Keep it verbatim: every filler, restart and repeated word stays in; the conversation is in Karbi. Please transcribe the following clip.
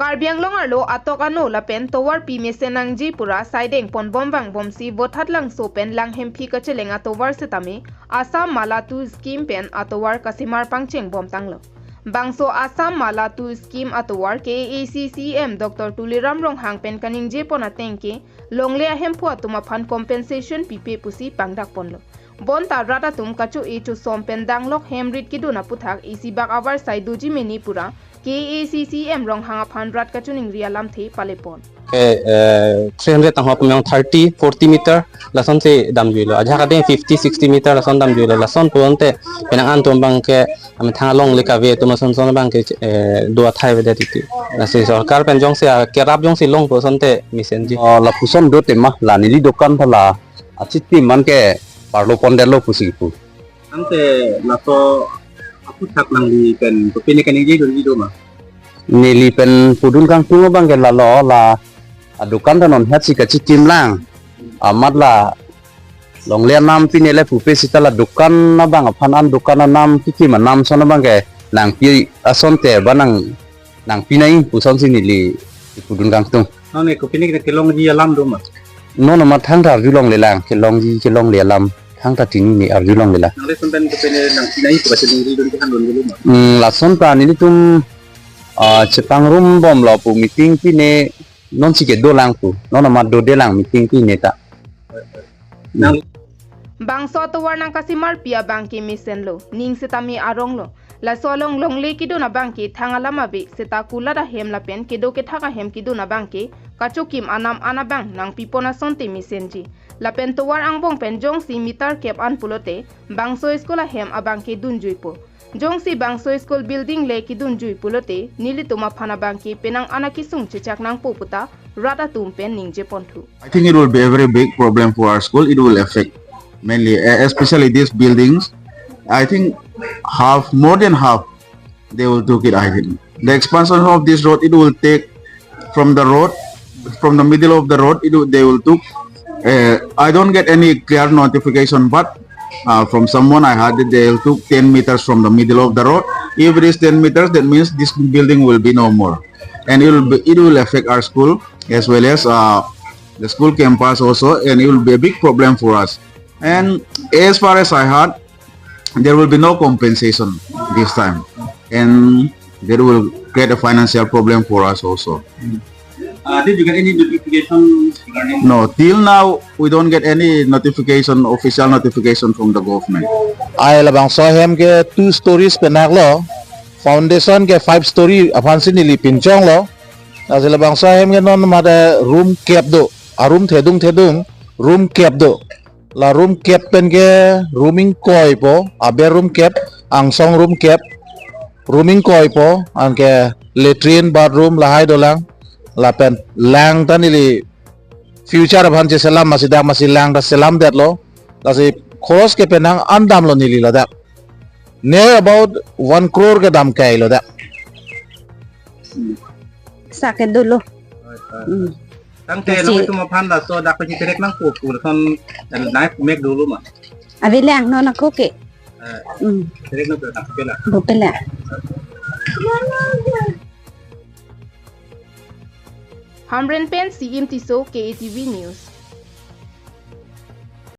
Karbi Anglong arlo atok ano lapen tovarpi mesen nangji pura saideng ponbom vangbomsi Vothatlangso pen Langhemphi kacheleng atovar setame Assam Mala two scheme pen atovar kasemar pangchengbomtanglo. Bangso Assam Mala two scheme atovar K A A C C E M Doctor Tuliram Ronghang pen kaningjepon ateng ke longle ahemphu atum aphan compensation pipe pusi pangdakponlo. Bonta rat atum kacho-e chosom pen danglok hem rit kedun aputhak isibak avarsai doji mene pura K A A C C E M Ronghang aphan rat kachiningri alamthe palepon. Ke, eh, three hundred tangho pu meyong thirty, forty meter lasonsi damjuilo. Ajahak adeng fifty, sixty meter lason damjuilo. Lason pulote penang an atum abangke amethang alongle kave atum asonson abangke, eh, do athai avedet titi. Lasi sorkar pen jongsi, ah, kerap jongsi longpo asonte mesenji. Oh, lapuson do tema, la neli dokan thala achiti man ke parlo pondetlo pusi pu. Ante laso aputhak nangli pen kopine kaningjidunji do ma? Neli pen pudun kangtung abangke lalo, la adukan ta non hetsi kachikim lang. Amat la longle anam pine le pupe seta la dukan abang aphan an dukan anam kikim anam ason abangke nangpi asonte ba nang nangpi nai pusonsi neli pudun kangtung. Non ke kopine ke kelongji alam do ma? Non amat thangta arjulongle lang, kelongji kelongle alam thangta tini ne arjulongle lang. Nangli ason pen kopine nangpi nai pu kachiningridun ke handun dulu ma? Hmm, lason ta nelitum, ah, chepangrumbomlo pu meeting pine nonsi kedo lang pu. Non amat dode lang meeting pine ta. Nang Bangso atovar nangkasemarpi abangke mesenlo, ning setame aronglo. Laso along longle kedun abangke thang alam ave, seta kulat ahem lapen kedo kethak ahem kedun abangke kachokim anam an abang nangpipon asonte mesenji. Lapen tovar angbong pen jongsi meter kep an pulote bangso school ahem abangke dunjuipo. Jongsi bangso school building le kedunjui pulote nelitum aphan abangke penang an akesung chechak nangpo puta rat atum pen ningjeponthu. I think it will be a very big problem for our school. It will affect mainly, e- especially these buildings. I think half, more than half, they will took it. I think the expansion of this road, it will take from the road, from the middle of the road, it will, they will took. Uh, I don't get any clear notification, but uh, from someone I heard that they will took ten meters from the middle of the road. If it is ten meters, that means this building will be no more, and it will be, it will affect our school as well as uh, the school campus also, and it will be a big problem for us. And as far as I heard, there will be no compensation this time, and that will create a financial problem for us also. Uh, did you get any notification regarding? No, till now we don't get any notification, official notification from the government. Ai labangso ahem ke two stories penaklo, foundation ke five story aphansi neli pinchonglo. Lasi labangso ahem ke non mate room kep do, a room thedung thedung, room kep do. La room kep pen ke room ingkoi po, aber room kep, angsong room kep, room ingkoi po, anke latrine, bathroom lahai dolang, lapen lang ta neli future aphan cheselam, masi dak masi lang ta selamdetlo, lasi khoros ke penang an damlo neli ladak. Near about one crore ke dam kailo dak. Sake dolo. Hmm. Tangte Kasi nangtum aphan laso dak pachiterek nangpo pu lason nai pumek dolo ma? Ave lang non ako ke. Eh, Hmm. Terek nangpo dak pela. Bupela. Hamren pen C M Tisso, K A T V News.